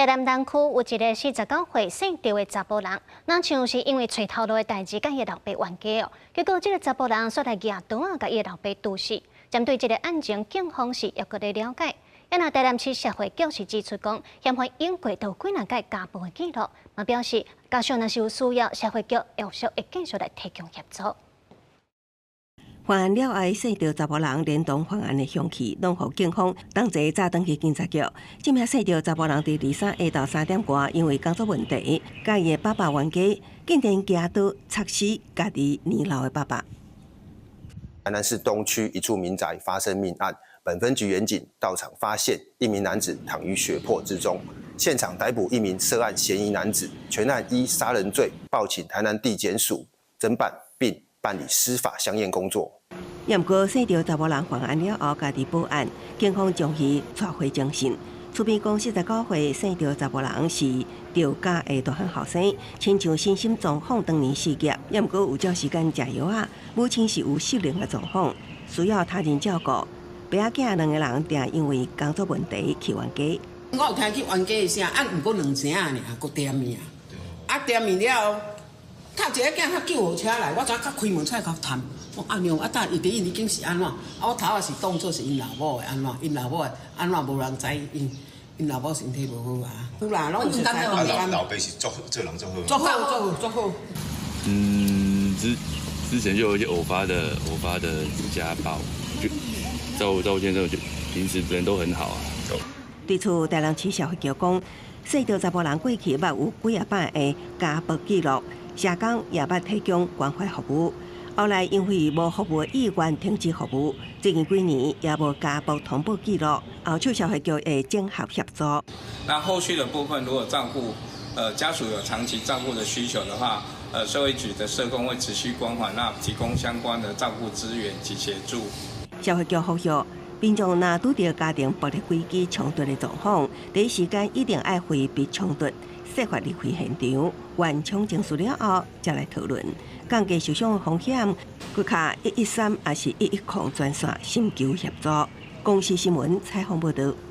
台南南區有一个49歲姓趙的查埔人，若像是因為揣頭路的代誌，佮伊老爸冤家哦。結果這个查埔人煞來舉刀仔，共伊老爸毒死。針對這个案情，警方是猶閣咧了解。啊若台南市社會局是指出講，嫌犯經過都有幾若擺家暴的記錄，嘛表示家屬若是有需要，社會局後續會繼續來提供協助。犯案了後，姓趙查埔人連同犯案的兇器，攏予警方當齊載轉去警察局。這名姓趙查埔人佇23下晝3點外，因為工作問題，佮伊的爸爸冤家，竟然舉刀插死家己年老的爸爸。台南市東區一處民宅發生命案，本分局員警到場發現一名男子躺於血泊之中，現場逮捕一名涉案嫌疑男子，全案依殺人罪報請台南地檢署偵辦並辦理司法相驗工作。毋過，姓趙查埔人犯案了後，家己報案，警方將伊帶回偵訊。厝邊講，49歲姓趙查埔人是趙家的大漢後生，親像身心狀況當年失業，猶毋過有照時間食藥仔，母親是有失能的狀況，需要他人照顧。爸仔囝兩个人定因為工作問題去冤家。我有聽去冤家的聲，啊，毋過兩聲爾，閣點伊啊，啊點伊了後，頭一个囝較救護車來，我才較開門出來共探。我阿娘啊，等伊佇𪜶已經是按怎？啊，我頭仔是當做是𪜶老母的按怎？𪜶老母的按怎無人知？𪜶老母身體無好啊。有啦，攏有熟似。啊，老爸是做做人做好。做好，做好，做好。嗯，之前就有一些偶發的家暴，就趙先生就平時人都很好啊。對此，台南市社會局講，姓趙查埔人過去捌有幾仔擺的家暴記錄，社工也捌提供關懷服務。後來因為無服務意願停止服務，最近幾年也無家暴通報記錄。後續社會局會整合協助。那後續的部分，如果照顧，家屬有長期照顧的需求的話，社會局的社工會持續關懷，那提供相關的照顧資源及協助。社會局呼籲民眾若拄著家庭暴力危機衝突的狀況，第一時間一定愛迴避衝突，設法離開現場，緩衝情緒了後，才來討論，降低受傷風險。閣敲113抑是110專線尋求協助。公視新聞採訪報導。